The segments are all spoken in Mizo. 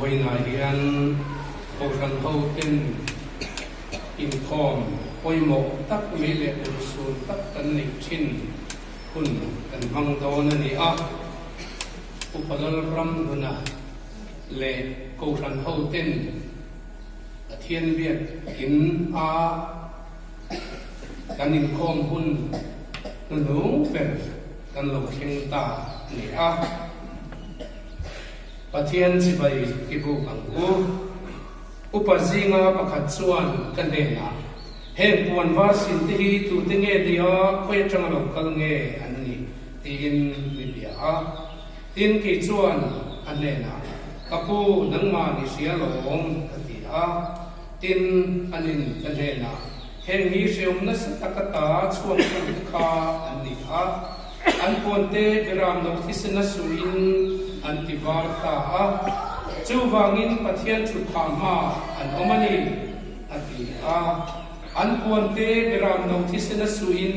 Vawiinah hian Kohhran hoten inkhawm pawimawh tak mai leh urhsun tak kan neih thin hun kan hmang dawn a ni a. Upa Lalramhluna leh Kohhran hoten Pathian biak in a kan inkhawm hun hnuhnung ber kan lo thleng ta a ni a. Pathian chibai i buk ang u. Upa zinga pakhat chuan ka hnenah, Heng puan var sin te hi tute nge nia khawi atanga lo kal nge an nih? tiin mi bia a. Tin, kei chuan a hnenah, Ka pu, nangmah ni hria lawm, ka ti a. Tin, anin ka hnenah, Heng hi hreawm nasa taka ta chhuaktu te kha an ni a. An puante biram lo thisen a suin an ti var ta a, chuvangin Pathian thutphah hma an awm a ni, a ti a. An puante biram lo thisen a suin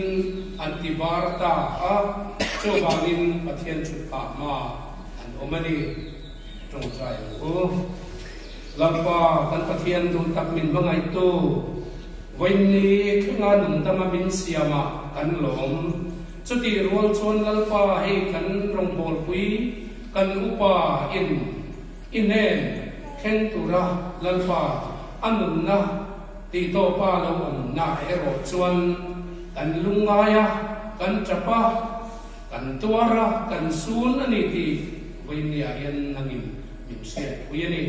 an ti var ta a, chuvangin Pathian thutphah hma an awm a ni. Tawngtai ang u. Lalpa, kan Pathian duh tak min hmangaihtu, vawiinni thlenga nungdama min siamah kan lawm. Chutih rual chuan Lalpa hei kan rawngbawlpui kan upa in i hnen thleng tura Lalpa a nunna tih tawpa lo awmna erawh chuan kan lungngai a, kan tap a, kan tuar a, kan sun a ni tih vawiinniah hian nangin min hriatpui a ni.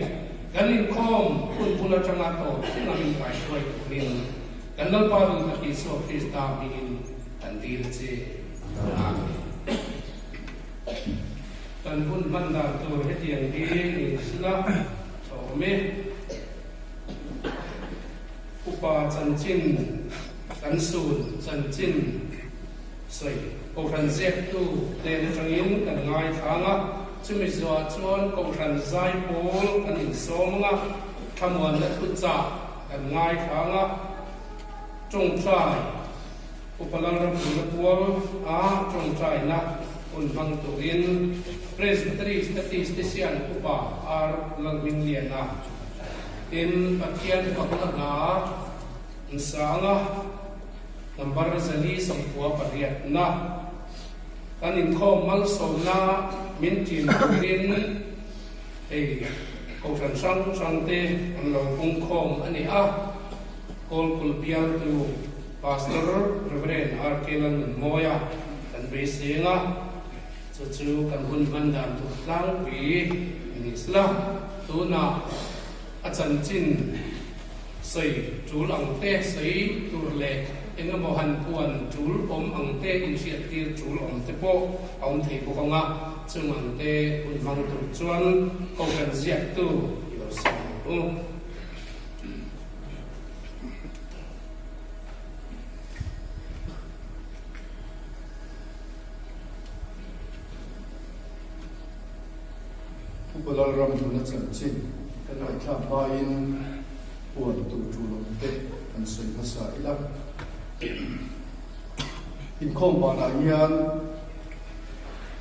Kan inkhawm hun bul atanga tawp thleng a min kaihruai turin kan Lalpa duh tak Isua Krista hmingin kan dil a che. Amen. Kan hun hman dan tur hetiang hi ni sila tha awm e. Upa chanchin kan sun chanchin sawi Kohhran ziaktu hnen atangin kan ngaithlang a, chumi zuah chuan Kohhran zai pawl kan insawm ang a, thlamuanna thuchah kan ngaithlang a, tawngtai Upa Lalramhluna pual a tawngtaina hun hmang turin Presbytery Statistician Upa R Lalhmingliana tin Pathian fakna hla nsanga Number 498 na kan inkhawm malsawmna min ṭin turin hei Kohhran hrang hrang te an lo pungkhawm a ni a. Kawlkulh bialtu Pastor Rev. RK Lalnunmawia kan beiseng a, chu chu kan hun hman dan tur tlangpui a ni sela. Tunah a chanchin sawi tul ang te, sawi tur leh eng emaw han puan tul awm ang te, inhriattir tul awm te pawh a awm thei bawk ang a, chung ang te hun hmang tur chuan Kohhran ziaktu i lo siam ang u. Upa Lalramhluna chanchin kan ngaihthlak hmain puan tur tul awm te kan sawi hmasa ila. Inkhawm banah hian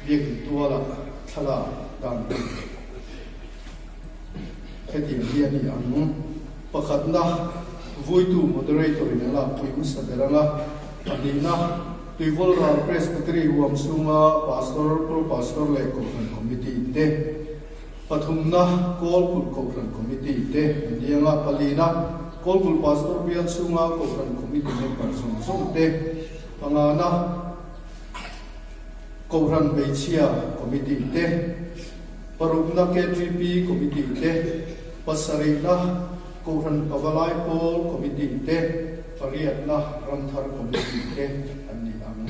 biakin tualah thlalak dan tur hetiang hi a ni ang. Pakhatna, vuitu moderator in a lakpui hmasa ber ang a, pahnihna, Tuivawl ral Presbytery huam chhunga Pastor, Pro Pastor leh Kohhran Committee te, pathumna, Kawlkulh Kohhran Committee te an ni ang a, palina, Kawlkulh Pastor bial chhunga Kohhran Committee member zawng zawng te, pangana, Kohhran Hmeichhia Committee te, parukna, KTP Committee te, pasarihna, Kohhran Pavalai Pawl Committee te, Pariatna Ramthar Committee te an ni ang.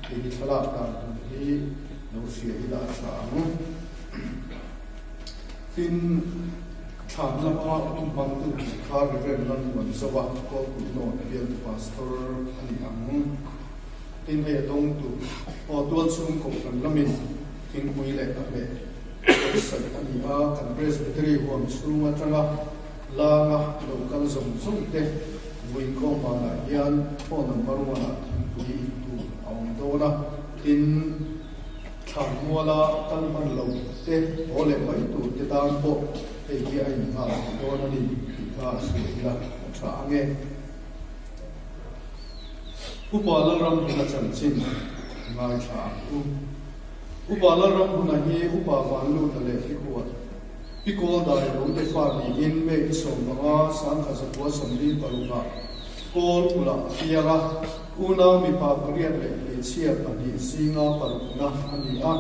Hei hi thlalak dan tur hi lo hria ila a tha ang. Tin, thlan lama hmangtu tih kha Rev. Lalmuanzova, Kawlkulh North bialtu Pastor a ni ang. Tin, hei a dawngtu aw tualchhung Kohhran lamin thingpui leh a hmeh sawi a ni a, kan Presbytery huam chhung atanga Langa lo kal zawng zawng te vuikhawm banah hian phone number one ah thingpui in tur a awm dawn a, tin thla. Thlanmuala kal hman lo te haw leh mai tur te tan pawh hei hi a innghal thei dawn a ni tih kha hria ila a tha ang e. Upa Lalramhuna chanchin ngaithla ang u. Upa Lalramhuna hi Upa Vanluna leh Pikuat, Pikawl dai lo te fa niin May ni 15 1946 ah Kawl kulh ah a piang a, unau mipa pariat leh hmeichhia pahnih zinga parukna a ni a.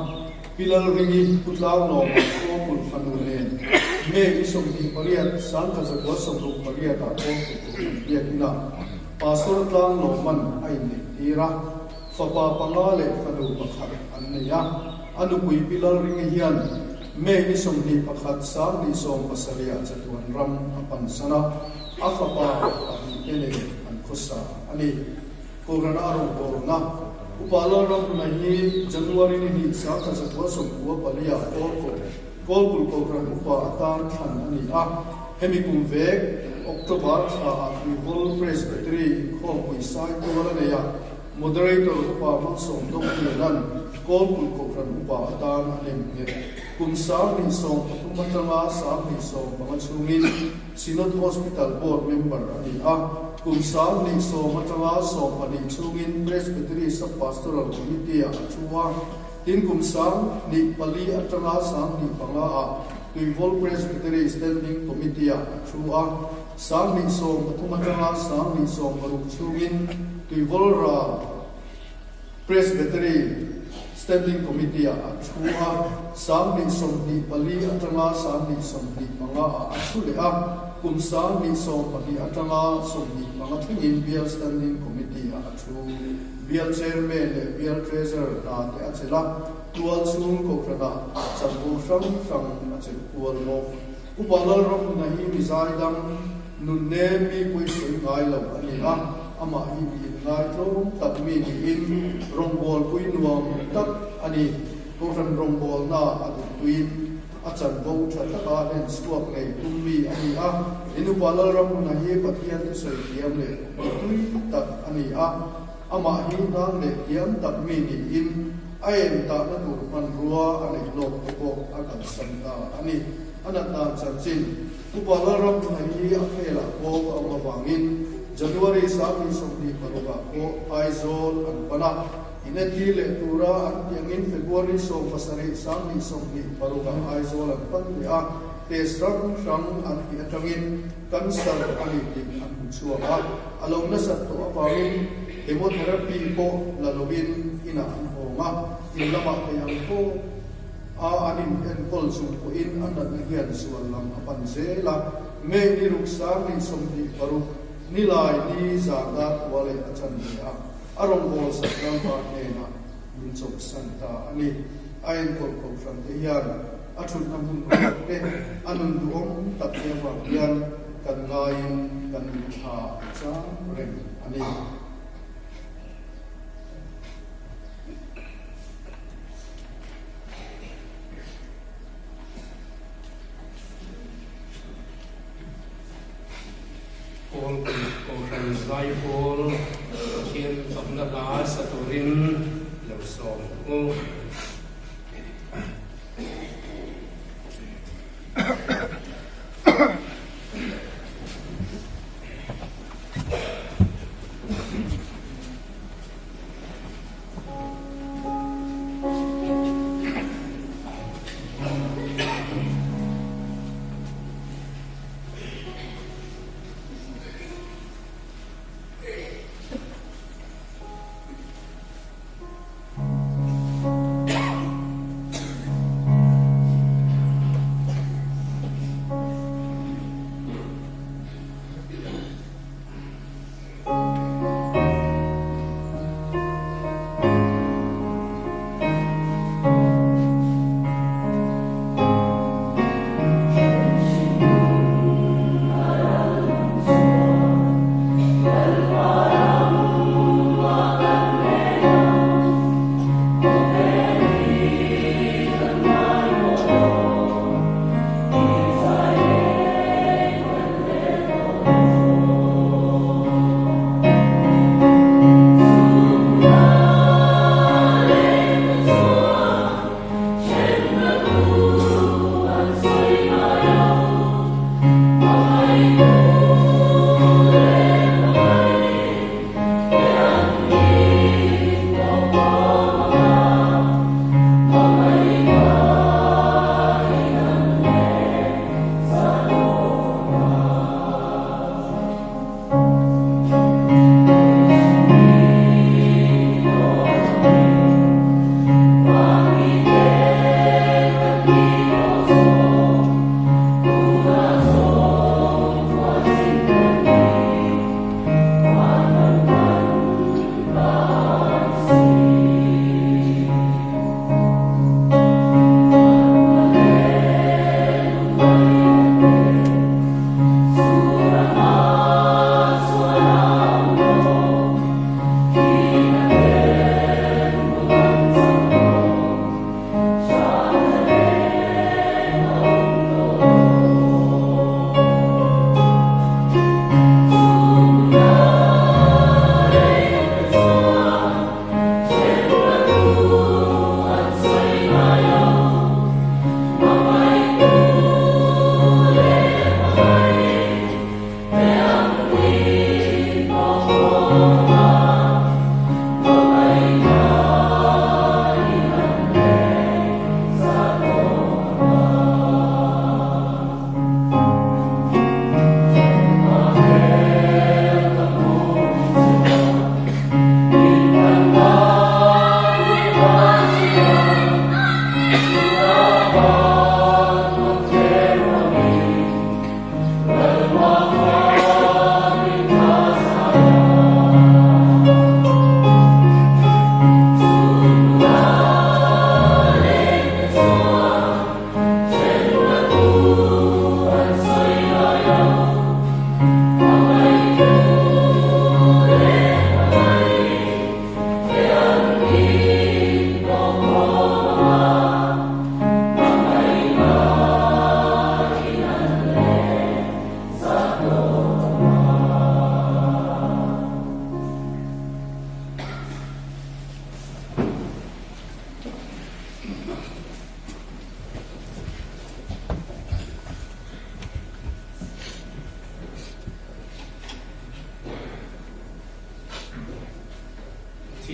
Pi Lalringi Pu Tlanglawma Kawl kulh fanu nen May ni 28 1968 ah Kawl kulh tur an biakin a, Pastor Tlanglawman a inneihtir a. Fapa panga leh fanu pakhat an nei a, a nupui Pi Lalringi hian May ni 21 2017 ah chatuan ram a pansan a, a fapa pahnih te nen an khawsa a ni. Kohhrana a rawn kawrna Upa Lalramhuna hi January ni hnih 1994 ah Kawlkaw Kawlkulh Kohhran Upa atan thlan a ni a, hemi kum vek October thla ah Tuivawl Presbytery inkhawmpui Saitual a nei a, Moderator Upa Malsawm Dawkliana'n Kawlkulh Kohhran Upa atan a nem nghet. Kum 2013 atanga 2015 chhungin Synod Hospital Board member a ni a, kum 2010 atanga 12 chhungin Presbytery Sub-Pastoral Committee-ah a thu a, tin kum 2004 atanga 2005 ah Tuivawl Presbytery Standing Committee-ah a thu a. 2013 atanga 2016 chhungin Tuivawl Ral Presbytery Standing Committee-ah a thu a, 2024 atanga 2025 ah a thu leh a, kum 2022 atanga 25 thlengin Bial Standing Committee-ah a thu. Bial Chairman leh Bial Treasurer hna te a chelh a, tual chhung kohhranah chanvo hrang hrang a chelh kual bawk. Upa Lalramhuna hi mi zaidam, nun nem mi pawi sawi ngai lo a ni a, amah hi mi inngai tlawm tak mi niin rawngbawlpui nuam tak a ni. Kohhran rawngbawlna a duhtuin a chanvo tha taka hlen chhuak ngei tum mi a ni a. In Upa Lalramhuna hi Pathian thusawi thiam leh duhtui tak a ni a, amah hi hnan leh thiam tak mi niin a en tahna tur hmanrua a neih lawk te pawh a kalsan ta a ni. A nat dan chanchin, Upa Lalramhuna hi a khelah pawh a awm avangin January 2026 ah pawh Aizawl an pan a, inentir leh tura an tih angin February 17 2026 ah Aizawl an pan leh a, test hrang hrang an tih atangin cancer a ni tih an hmu chhuak a, a lo nasat tawh avangin chemotherapy pawh la loin inah an hawng a, in lamah thei ang tawk. A an in enkawl chung pawhin a natna hian sual lam a pan zel a, May ni ruk 2026 nilai ni zan dar kua leh a chan ve a, a rawngbâwl sak lalpa hnenah min chawlhsan ta a ni. A enkawl kohhran te hian a thutna hmun ruak te, a nun duhawm tak te avang hian kan ngaiin kan mitthla a chang reng a ni. Kawlpui Kohhran Zaipawl Pathian fakna hla sa turin lo sawm u.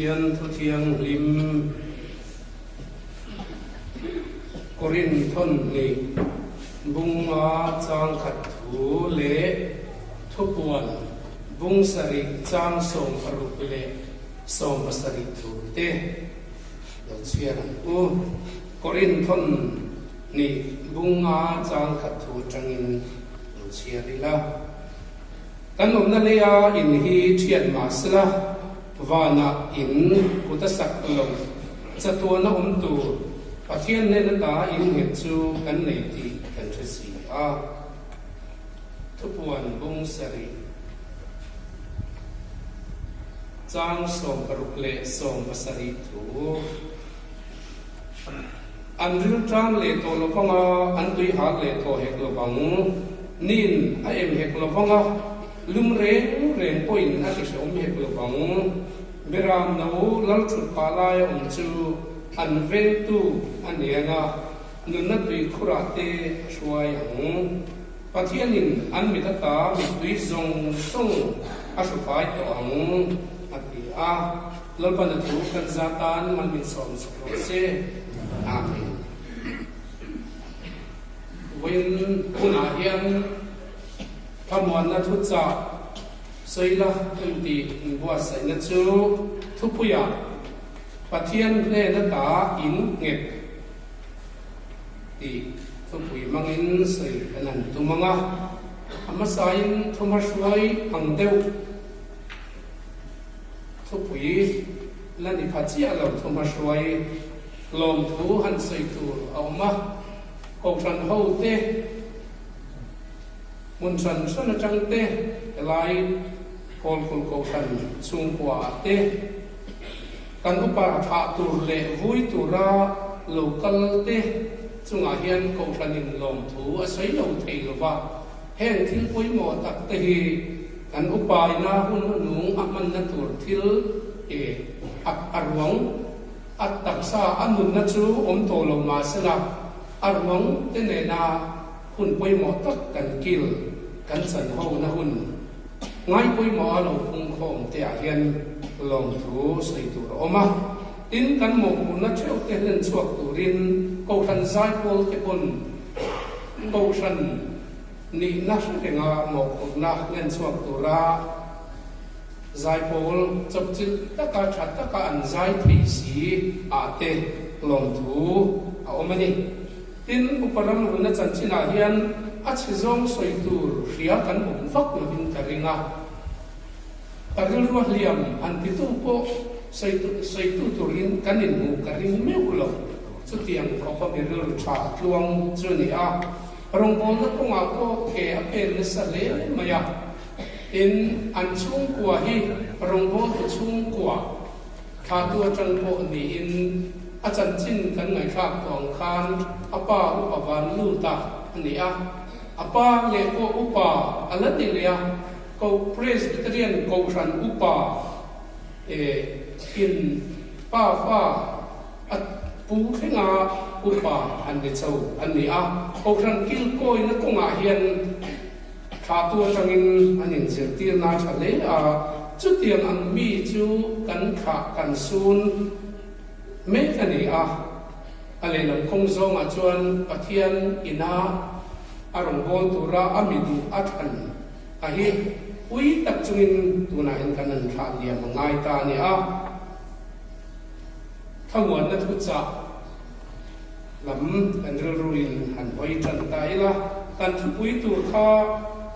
Pathian Thu Thianghlim Korin thawnhnih bunga chang khat thu leh thupuan bung sarih chang 16 leh 17 thu te lo chhiar ang u. Korin thawnhnih bunga chang khat thu atangin lo chhiar ila. Kan awmna leia in hi thiat mah sela, vanah in kut a sak lo. Chatuana awm tur Pathian hnen ata in nghet chu kan nei tih kan hre si a. Thupuan bung sarih chang 16 leh 17 thu. An rilṭam leh tawh lo vang a, an tui hal leh tawh hek lo vang. Nin a em hek lo vang a, lum reng reng pawhin a ti hrehawm hek lo vang. Beram no lal ṭhut pah laia awm chu an vengtu a ni ang a, nunna tui khurah te a hruai ang. Pathianin an mit ata mittui zawng zawng a hrufai tawh ang, a ti a. Lalpan a thu kan za tan mal min sawm sak rawh se. Amen. Vawiin hunah hian thlamuanna thuchah sawila kan tih inbuatsaihna chu thupuiah Pathian hnen ata in nghet tih thupui hmangin sawi kan han tum ang a, a hmasain thumahruai ang deuh Thupui la ni pha chiah lo thuma hruai lawmthu han sawi tur a awm a, Kohhran ho te, hmun hran hran atang te, helai Kawlkulh Kohhran chhungkua ah te, kan upa thah tur leh vui tura lo kal te chungah hian Kohhranin lawmthu a sawi lo thei lo va, heng thil pawimawh tak te hi Kan upaina hun hnung a hmanna tur thil e a a ruang a taksa a nunna chu awm tawh lo mah sela a ruang te nena hun pawimawh tak kan kil kan chan ho na hun ngai pawimawh a lo pungkhawm te ah hian lawmthu sawi tur a awm a. Tin, kan mawhphurhna theuh te hlen chhuak turin Kohhran zaipawl te pawn Kohhran Nihna hre renga mawhphurhna hlen chhuak tura zaipawl chawpchilh taka tha taka an zai thei si ah te lawmthu a awm a ni. Tin, Upa Ramhluna chanchinah hian a chhe zawng sawi tur hria kan awm vak lovin ka ring a. Ka rilru a hliam han titu pawh sawitu turin kan inhmuh ka ring meuh lo. Chutiang khawpa mi rilru tha tluang chu a ni a. Rawngbawlna kawngah pawh ke a pen nasa hle mai a. Tin, an chhungkua hi rawngbawltu chhungkua thlahtu atang pawh niin a chanchin kan ngaihthlak tawh ang khan a pa upa van lut a a ni a. A pa leh pawh upa a la ni leh a. Ko Presbyterian Kohhran upa in pa fa a pu thlenga upa an ni cho an ni a. Kohhran kilkawina kawngah hian thlahtu atangin an inzirtirna a tha hle a, chutiang ang mi chu kan thlah kan sun mek a ni a. A lehlam kawng zawngah chuan Pathian ina a rawngbâwl tura a mi duh a thlan a hi ui tak chungin tunah hian kan han thlah liam a ngai ta a ni a. Thlamuanna thuchah lam kan rilruin han hawi tan ta ila, kan thupui tur kha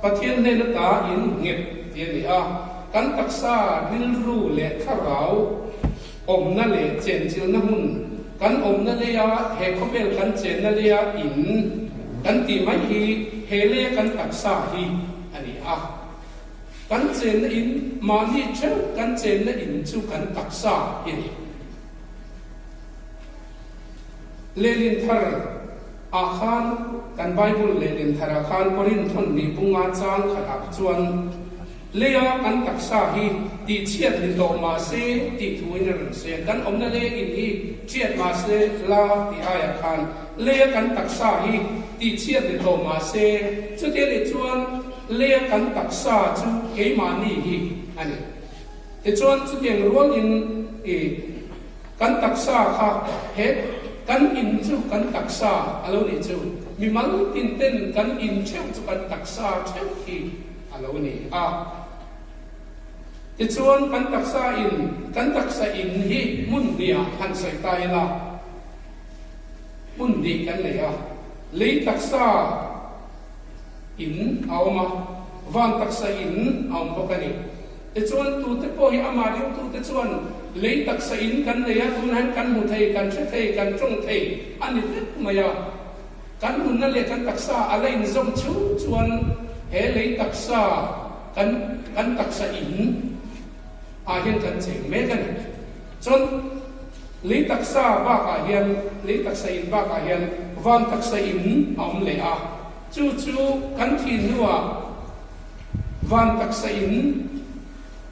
Pathian hnen ata in nghet tih a ni a, kan taksa rilru leh thlarau awmna leh chenchilhna hmun, kan awmna leia he khawvel kan chenna leia in kan tih mai hi he leia kan taksa hi a ni a. Kan chenna in mahni theuh kan chenna in chu kan taksa hi a ni. Lehlin thar ah khan kan Bible lehlin thar ah khan Korinth thawnhnih bunga chang khat ah chuan Leia kan taksa hi tihchhiat ni tawh mah se tih thuin a rawn sawi a, kan awmna lei in hi chiat mah se la tih aiah khan leia kan taksa hi tihchhiat ni tawh mah se chuti a nih chuan leia kan taksa chu keimahni hi a ni. Tichuan chutiang rualin I kan taksa kha he kan in chu kan taksa a lo nih chu. Mimal tin ten kan in theuh chu kan taksa theuh hi a lo ni a. Tichuan kan taksa in kan taksa in hi hmun hnih ah han sawi ta ila hmun hnih kan nei a. Lei taksa in a awm a, van taksa in a awm bawk a ni. Tichuan tute pawh hi amah ringtute chuan lei taksa in kan nei a, tunah hian kan hmu thei, kan hre thei, kan tawng thei a ni vek mai a. Kan nunna leh kan taksa a la inzawm chhung chuan he lei taksa kan kan taksa in ah hian kan cheng mek a ni. Chuan lei taksa bakah hian lei taksa in bakah hian van taksa in a awm leh a, chu chu kan thih hnuah Van taksa in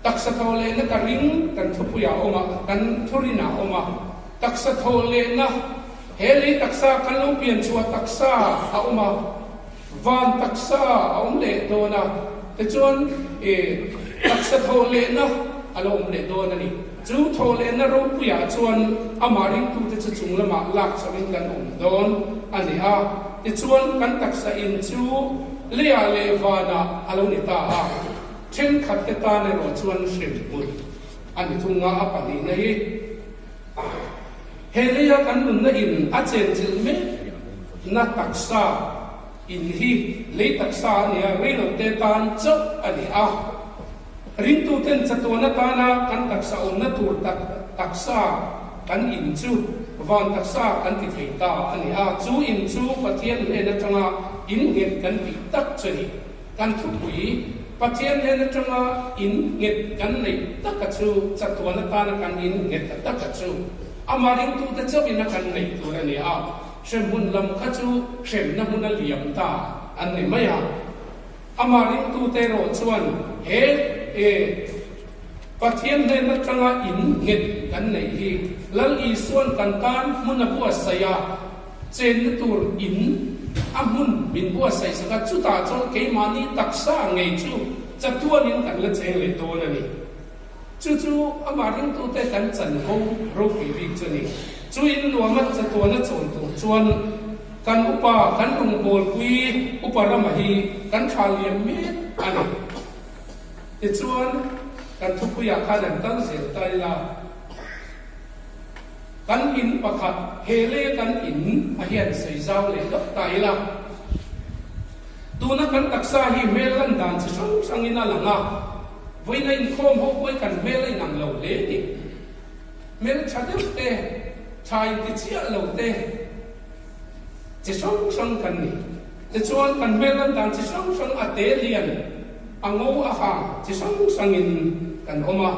taksa thaw lehna ka ring kan thupuiah a awm a, kan thurinah a awm a. Taksa thaw lehna, he lei taksa kan lo pian chhuah taksa a awm a, van taksa a awm leh dawn a, tichuan i taksa thaw lehna a lo awm leh dawn a ni. Chu thaw lehna ropuiah chuan amah ringtute chu chung lamah lak chauhin kan awm dawn a ni a, tichuan kan taksa in chu Leiah leh vanah a lo ni ta a, thenkhatte tan erawh chuan hremhmun a ni thung a, a pahnihna hi he leia kan nunna in a chenchilh mek na taksa in hi lei taksa a ni a, reilote tan chauh a ni a, ringtuten chatuan atana kan taksa awmna tur taksa kan in chu van taksa kan ti thei ta a ni a, chu in chu Pathian hnen atanga in nghet kan tih tak chu a ni. Kan thupui Pathian hnen atanga in nghet kan neih taka chu chatuan atana kan in nghet ta taka chu amah ringtute chauhin a kan neih tur a ni a, hremhmun lam kha chu hremna hmun a liam ta an ni mai a. Amah ringtute erawh chuan he e Pathian hnen atanga in nghet kan neih hi Lal Isuan kan tan hmun a buatsaih a, chenna tur in a hmun min buatsaih sak a, chutah chuan keimahni taksa ngei chu chatuanin kan la cheng leh dawn a ni. Chu chu amah ringtute kan chanvo ropui bik chu a ni. Chu in nuama chatuana chawn tur chuan kan upa, kan rawngbawlpui upa rama hi kan tha liam mek a ni. Tichuan, kan thupuiah khan an kal zel ta ila, kan in pakhat he lei kan in a hian sawi zau leh deuh ta ila, tuna kan taksa hi hmel lan dan chi hrang hrangin a lang a, vawiina inkhawm ho pawh hi kan hmel a inang lo hle ni. Hmel tha deuh te, tha inti chiah lo te, chi hrang hrang kan ni. Tichuan, kan hmel lan dan chi hrang hrang a te lian, a ngo a ha chi hrang hrangin kan awm a.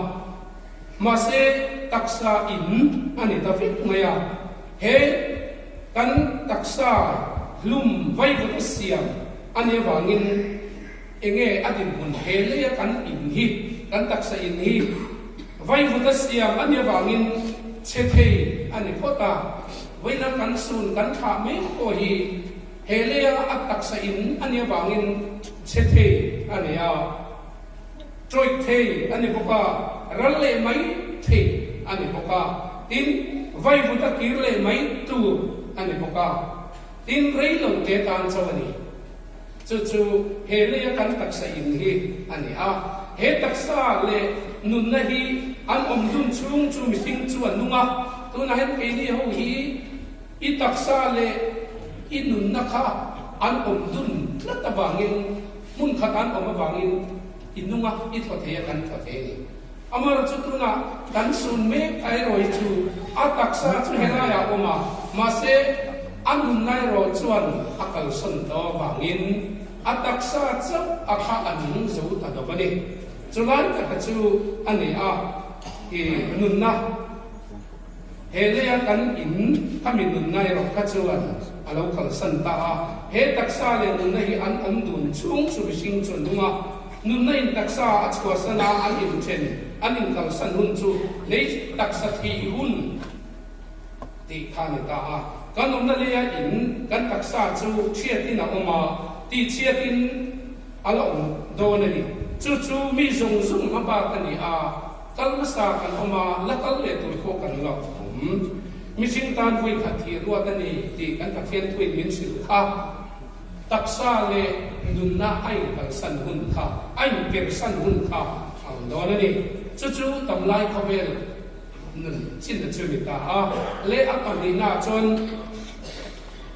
Mahse, taksa in a ni ta vek mai a. He kan taksa hlum vaivut a siam a nih avangin enge a dinhmun he leia kan in hi, kan taksa in hi vaivut a siam a nih avangin chhe thei a ni phawt a. Vawiina kan sun kan thlah mek pawh hi he leia a taksa in a nih avangin chhe thei a ni a, tawih thei a ni bawk a, ral leh mai thei a ni bawk a, tin, vaivut a kir leh mai tur a ni bawk a, tin, rei lo te tan chauh a ni. Chu chu he leia kan taksa in hi a ni a, he taksa leh nunna hi an awm dun chhung chu mihring chu a nung a, tunah hian keini ho hi i taksa leh i nunna kha an awm dun tlat avangin hmun khat an awm avangin i nung a, i thaw thei a, kan thaw thei a ni. Amaherawhchu chu tunah kan sun mek a erawh hi chu a taksa chu helaiah a awm a, mahse a nunna erawh chuan a kalsawn ta avangin a taksa chauh a kha a nung zo ta lo a ni. Chulai taka chu a ni a, i nunna he leia kan in khami nunna erawh kha chuan a lo kalsan ta a, he taksa leh nunna hi an awm dun chhung chu mihring chu a nung a, Nunna in taksa a chhuahsan a, an inthen, an inkalsan hun chu lei taksa thih hun tih kha a ni ta a. Kan awmna leia in kan taksa chu chhiatin a awm a, tihchhiatin a la awm dawn a ni. Chu chu mi zawng zawng hma bak a ni a. Kal hmasa kan awm a, la kal leh tur pawh kan la awm. Mihring tan vawi khat thih ruat a ni tih kan Pathian thuin min hrilh kha. Taksa leh nunna a inkalsan hun kha, a inpersan hun kha a awm dawn a ni. Chu chu tamlai khawvel nun chinna chu a ni ta a. Leh a pahnihnaah chuan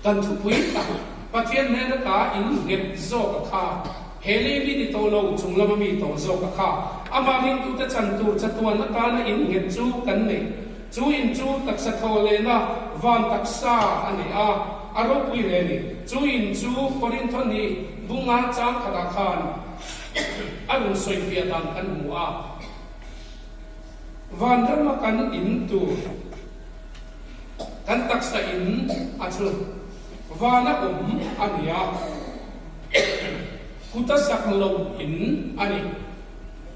kan thupui tak Pathian hnen ata innghet zawk a kha, he lei mi ni tawh lo chung lama mi tawh zawk a kha, amah ringtute chan tur chatuan atana innghet chu kan nei. Chu in chu taksa thaw lehna van taksa a nei a, a ropui hle a ni. Chu in chu Korintho ni bunga chang khatah khan a rawn sawifiah dan kan hmu a. Van rama kan in tur, kan taksa in a chu vana awm a ni a, kuta sak lo in a ni,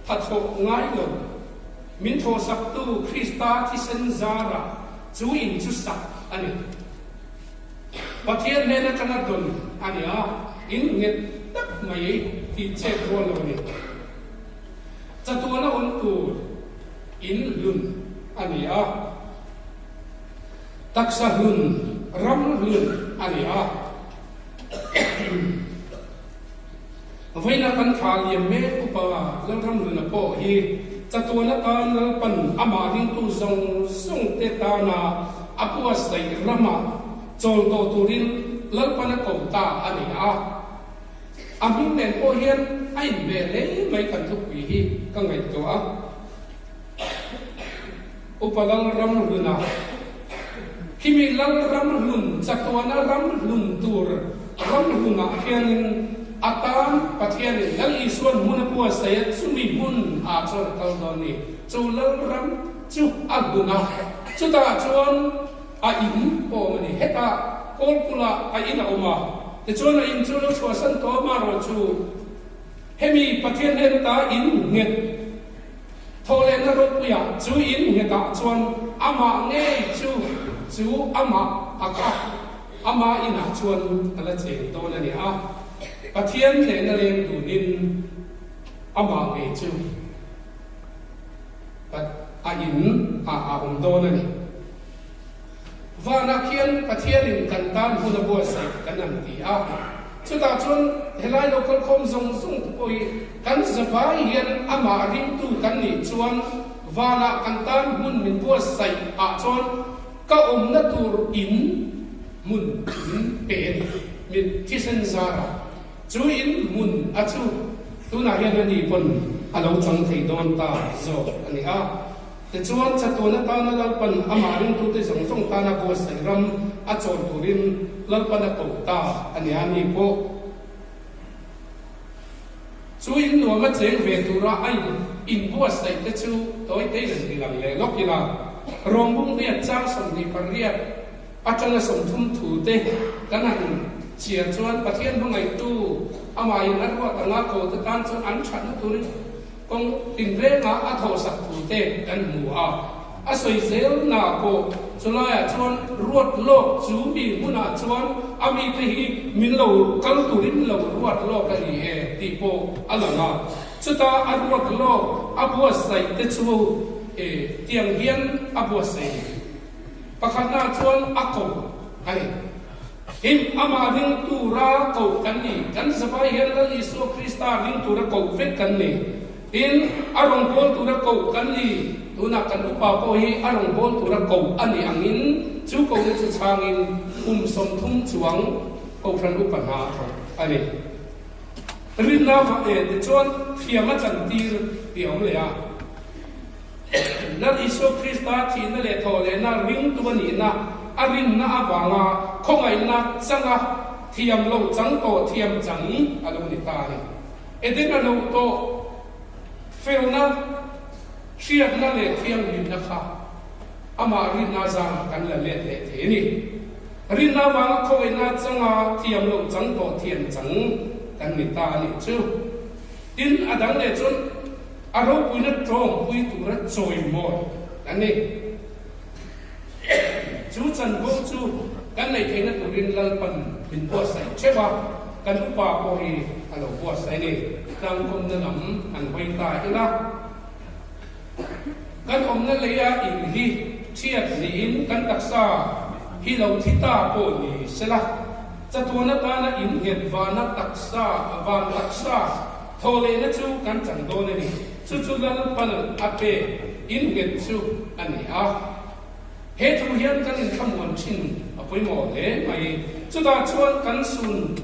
thathawh ngai lo. Min thawhsaktu Krista thisen zarah chu in chu sak a ni. Pathian hnen atanga dawn a ni a, in nghet tak mai tih chet rual lo a ni. Chatuana awm tur in hlun a ni a, taksa hlun ram hlun a ni a. Vawiina kan thla liam mek upa Lalramhluna pawh hi chatuan atan Lalpan amah ringtu zawng zawng te tana a buatsaih ramah chawl tawh turin Lalpan a ko ta a ni a. A hming nen pawh hian a inhmeh hle mai kan thupui hi ka ngaihtuah a. Upa Lalramhluna Khimi Lalramhlun chatuana ramhlun tur ramhlunah hianin a tan Pathianin Lal Isuan hmun a buatsaih a, chumi hmun ah chuan a kal dawn ni. Chu Lalram chu a hlun a, chutah chuan a in pawh awm a ni. Hetah Kawlkula a in a awm a, tichuan a in chu lo chhuahsan tawh amaherawh chu hemi Pathian hnen ata in nghet Thawhlehna ropuiah chu in nghetah chuan amah ngei chu chu amah a kha ama inah chuan a la cheng dawn a ni a. Pathian hnehna leng dunin amah ngei chu a in ah a awm dawn a ni. Vanah khian Pathianin kan tan hun a buatsaih kan han ti a, chutah chuan helai lo kalkhawm zawng zawng te pawh hi kan zavai hian amah ringtu kan nih chuan vanah kan tan hmun min buatsaih ah chuan ka awmna tur in hmun min pe a ni, min thisen zar a, chu in hmun a chu tunah hian ani pawn a lo chang thei dawn ta zawk a ni a. Tichuan, chatuan atana Lalpan amah ringtute zawng zawng tana buatsaih ram a chawl turin Lalpan a ko ta a nia ni pawh chu in nuam a cheng ve tura a inbuatsaih te chu tawite in an ti lang leh lawk ila, Rawngbung riat chang 28 atanga 30 thu te kan han chhiar chuan Pathian hmangaihtu amahin a ruat anga ko te tan chuan an thatna turin Kawng tinrengah a thawhsak thu te kan hmu a, a sawi zelna pawh chulaiah chuan ruat lawk chu mi hmunah chuan a mite hi min lo kal turin lo ruat lawk a ni e tih pawh a lang a. Chuta a ruat lawk a buatsaih te chu e tiang hian a buatsaih ni. Pakhatnaah chuan a ko a ni. Tin, amah ring tura koh kan ni. Kan zavai hian Lal Isua Krista ring tura koh vek kan ni. Tin, a rawngbâwl tura koh kan ni. Tunah kan upa pawh hi a rawngbâwl tura koh a nih angin chu kohna chu chhangin kum 30 chuang Kohhran upa hna a thawk a ni. Rinna vah e tichuan thiam a chantir tih a awm leh a. Lal Isua Krista thihna leh thawhlehna ringtu a nihna a rinna avanga khawngaihna changa thiam lo chang tawh thiam chang a lo ni ta a ni. Edena lo tawh felna, hriatna leh thianghlimna kha amah rinna zangah kan la let leh thei a ni. Rinna avanga khawngaihna changa thiam lo chang tawh thiam chang kan ni ta a nih chu. Tin, a dang leh chuan a ropuina tawngpui tura chawimawi a ni. Chu chanvo chu kan neih theihna turin Lalpan min buatsaih theuh a, kan upa pawh hi a lo buatsaih a ni. Tlangkawmna lam han hawi ta ila. Kan awmna leia in hi thiat niin kan taksa hi lo thi ta pawh ni sela, chatuan atana in nghet vana taksa, van taksa thaw lehna chu kan chan dawn a ni. Chu chu Lalpan a pek in nghet chu a ni a. He thu hian kan inthlamuan thin a pawimawh hle mai. Chutah chuan kan sun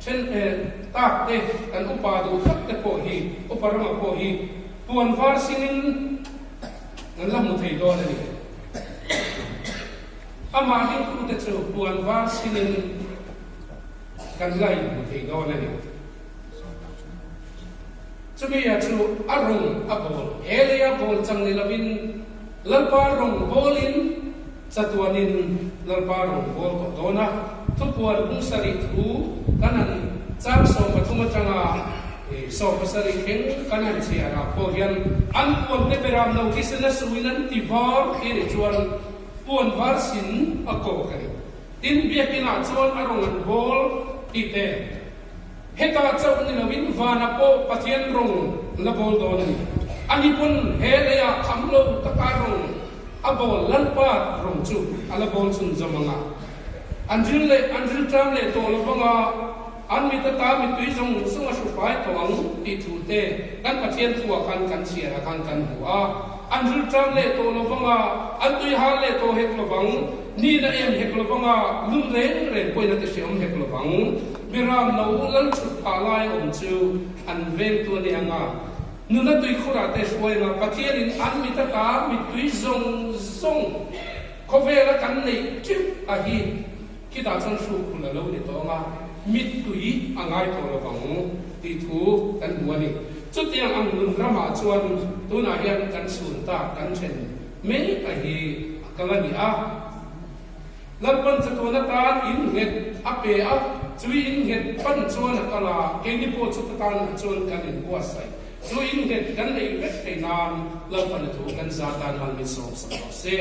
then tak te, kan upa duh tak te pawh hi, upa rama pawh hi puan var singin kan la hmu thei dawn a ni. Amah ringtute chu puan var singin kan la inhmu thei dawn a ni. Chumia chu a rawng a bawl, he leia bawl chang ni lovin Lalpa rawng bawlin chatuanin Lalpa rawng bawl tawh dawn a. Thupuan bung sarih thu kan han chang 13 atanga 17 thleng kan han chhiar ah pawh hian an puan te beram lo thisen a suin an ti var khi nih chuan puan var sin a kawk a ni. Tin, biakinah chuan a rawng an bawl tih te. Hetah chauh ni loin vanah pawh Pathian rawng la bawl dawn a ni. Ani pawn he leiah kham lo taka rawng a bawl Lalpa rawng chu a la bawl chhun zawm ang a. An ril leh an rilṭam leh tawh lo vang a, an mit ata mittui zawng zawng a hru fai tawh ang tih thu te kan Pathian thuah khan kan chhiarah khan kan hmu a. An rilṭam leh tawh lo vang a, an tui hal leh tawh hek lo vang. Nihna em hek lo vang a, lum reng reng pawhin a ti hreawm hek lo vang. Miram lo lal chhut phah lai awm chu an vengtu a ni ang a, nuna tuikhurah te hruai anga Pathianin an mit ata mittui zawng zawng khawvela kan neih teuh a hi khitah chuan hruk hun a lo ni tawh ang a, mittui a ngai tawh lo vang tih thu kan hmu a ni. Chutiang ang nun ramah chuan tunah hian kan chhun tak kan then mek a hi a kal a ni a. Lalpan chatuan atan in nghet a pe a, chui in nghet pan chuan a kal a, keini pawh chuta tan chuan kan inbuatsaih. Chu in nghet kan neih vek theih nan Lalpan a thu kan za tan mal min sawm sak rawh se.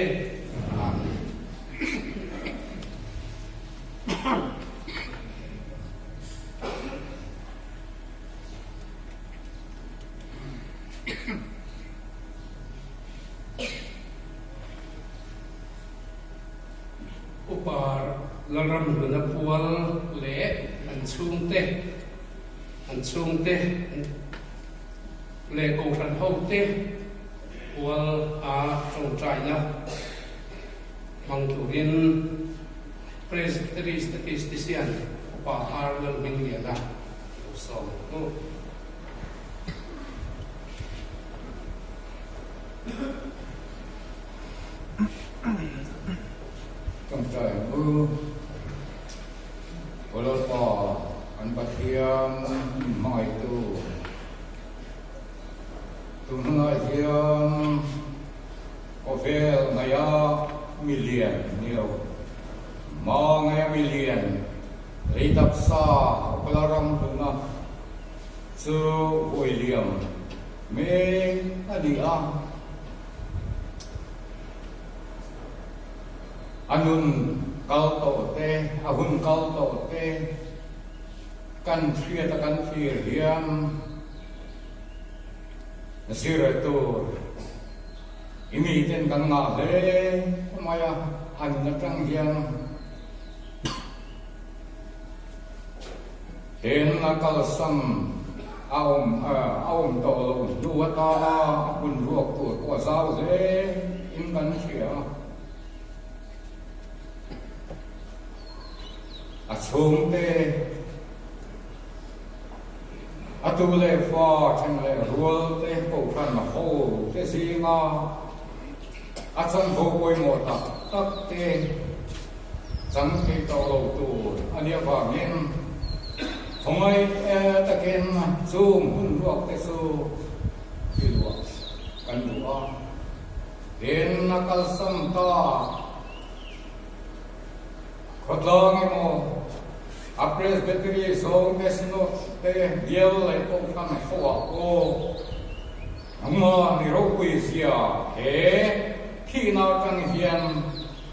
Amen. Upa Lalramhluna pual leh an chhungte, an chhungte leh Kohhran hote pual a tawngtaina hmang turin Presbytery Statistician Upa R. Lalhmingliana lo sawm hnu. Tawngtai ang u. Aw Lalpa, kan Pathian min hmangaihtu, tun hunah hian khawvel ngaia milian ni lo, hma ngaia milian lei taksa Awkala ram hluhna chu huai liam mek a ni a. A nun kal tawh te, a hun kal tawh te kan hriat a kan thlir hian zir tur i miten kan ngah hle mai a, a nun atang hian Heng a kalsan a awm a awm tawh loh hnu atana a hun ruak tur pawh a zau hle in kan hria. A chhungte, a tu leh fa then leh rual te kohhran ho te zinga a chanvo pawimawh tak tak te Chang thei tawh lo tur a nih avangin khawngaih takin chung hun ruak te chu i luah kan duh a. Tin, a kalsan ta khawtlang emaw a Presbytery zawng te Synod te bial leh kohhran hoah pawh nangmah ni ropui zia he thihna atang hian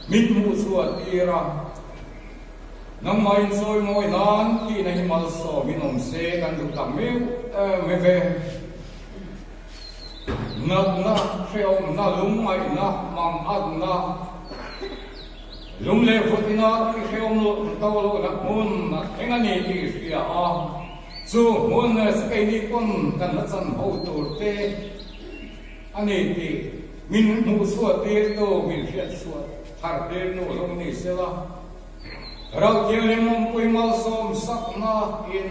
Min hmuh chhuah tir a, nangmah insawi mawi nan thihna hi malsawm in awm se kan duh tak meuh em e ve. Natna, hrehawmna, lungngaihna, mangatna, lung leh vut ina tih hrehawm loh to lohna hmun a thleng a ni tih hria a, chu hmun chu keini pawn kan la chan ho tur te a ni tih min hmuh chhuah tirtu, min hriat chhuah thar tirtu lo ni sela, Rauhthianghlim awmpui malsawm sakna in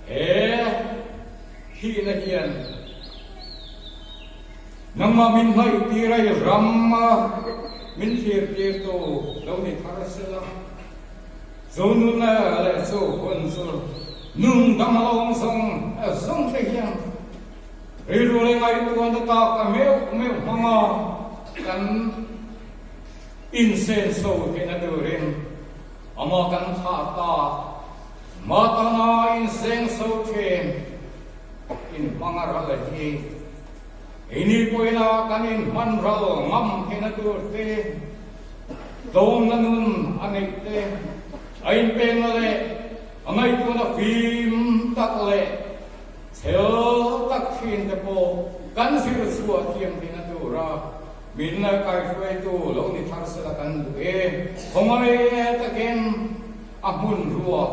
he Thihna hian nangmah min hnaih tir a, i ram a min thlir tirtu lo ni thar sela, chu nunna leh chu hun chu nun dang a awm zawng zawng te hian rilru leh ngaihtuahna tak a meuh meuh hmang a, kan insenso theihna turin amah kan thlah ta. Matana inseng so thin in hmang a ral hi ini pawina kan in hman ral ngam theihna tur te, tlawmna nun a neih te, a inpekna leh a ngaihtuahna fim tak leh chhel tak thin te pawh kan zir chhuah thiam theihna tura min kaihruaitu lo ni thar sela kan duh e. Khawngaih takin. A hmun ruak,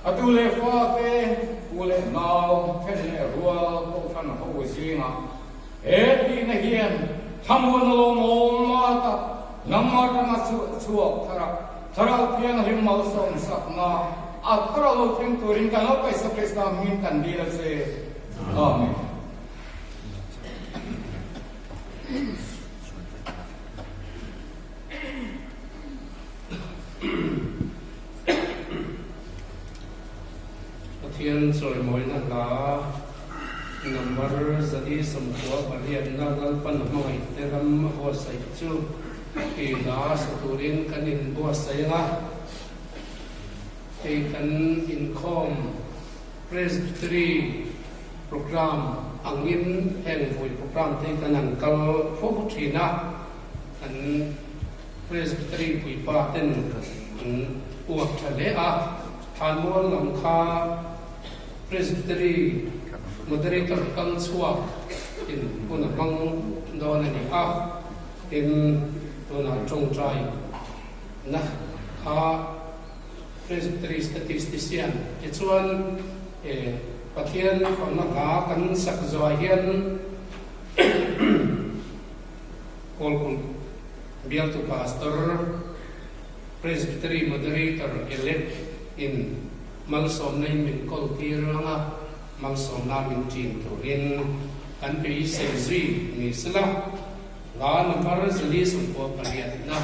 a tu leh fa te, pu leh nau, then leh rual kohhran ho zingah he tihna hian thlamuan a lawmawm a tak nangmah atanga chhuak thar a, Thlarau Thianghlim malsawm sakna a thar a lo thleng turin kan lo paisa Krista hmingin kan dil a che. Amen. Pathian chawimawina hla number 148 na Lalpan hmangaihte ram a buatsaih chu tih hla sa turin kan inbuatsaih ang a. Hei kan inkhawm Presbytery Programme angin heng vui programme te hi kan han kal fo thin a, kan Presbytery puipa ten an uak tha hle a, Thlanmual lam kha Presbytery Moderator kal chhuak in hun a hmang dawn a ni a, tin tunah tawngtai na kha Presbytery Statistician tichuan Pathian fakna hla kan sak zawhah hian Kawlkulh bialtu Pastor, Presbytery Moderator elect in malsawmna in min kawl tir ang a, malsawmna min ṭin turin kan beisei zui ni sela, hla number 48 na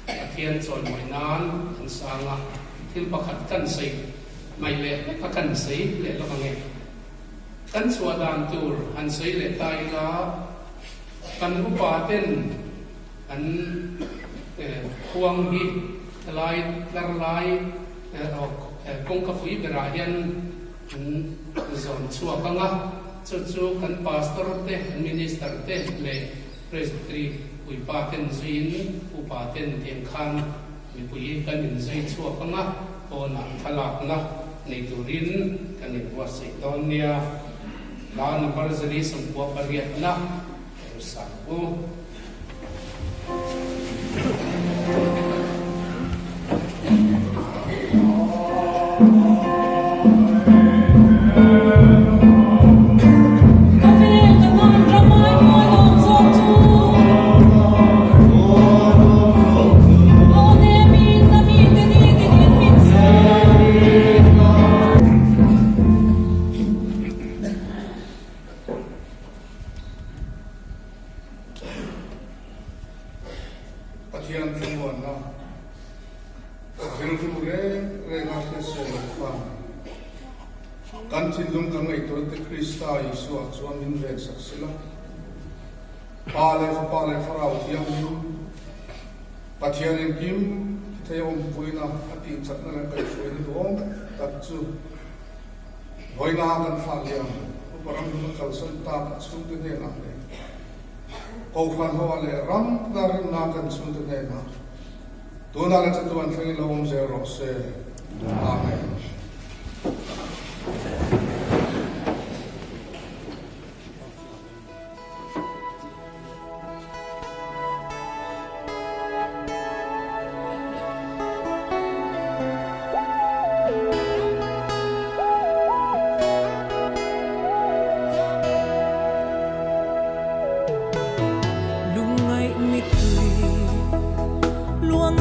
Pathian chawimawi nan an sang a, thil pakhat kan sawi mai leh hlek a kan sawi leh lawk ang e. Kan chhuah dan tur han sawi leh ta ila, Kan upa ten an khuang hi helai tlar lai kawngka fui berah hian an zawn chhuak ang a, chu chu kan pastor te, an minister te leh presbytery puipa ten zuiin upa ten tiang khan mipui kan inzui chhuak ang a, pawnah thlalakna nei turin kan inbuatsaih dawn nia. Hla number 148 na Rusak u. Pathian thlamuanna rilru reng renga hriatsawi loh khan kan thinlung kan ngaihtuahna te Krista Isua chuan min vensak sila. Pa leh Fapa leh Thlarau Thianghlim Pathian engkim thei awmpuina a tihchakna leh kaihhruaina duhawm tak chu Vawiina kan thlah liam upa ram hluna kalsan tak a chhungte hnenah leh Kohhran hoa leh ram tina rinna kan chhungte hnenah tunah leh chatuan thlengin lo awm zel rawh se. Amen.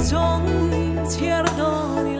Chawng in chhiar dawn.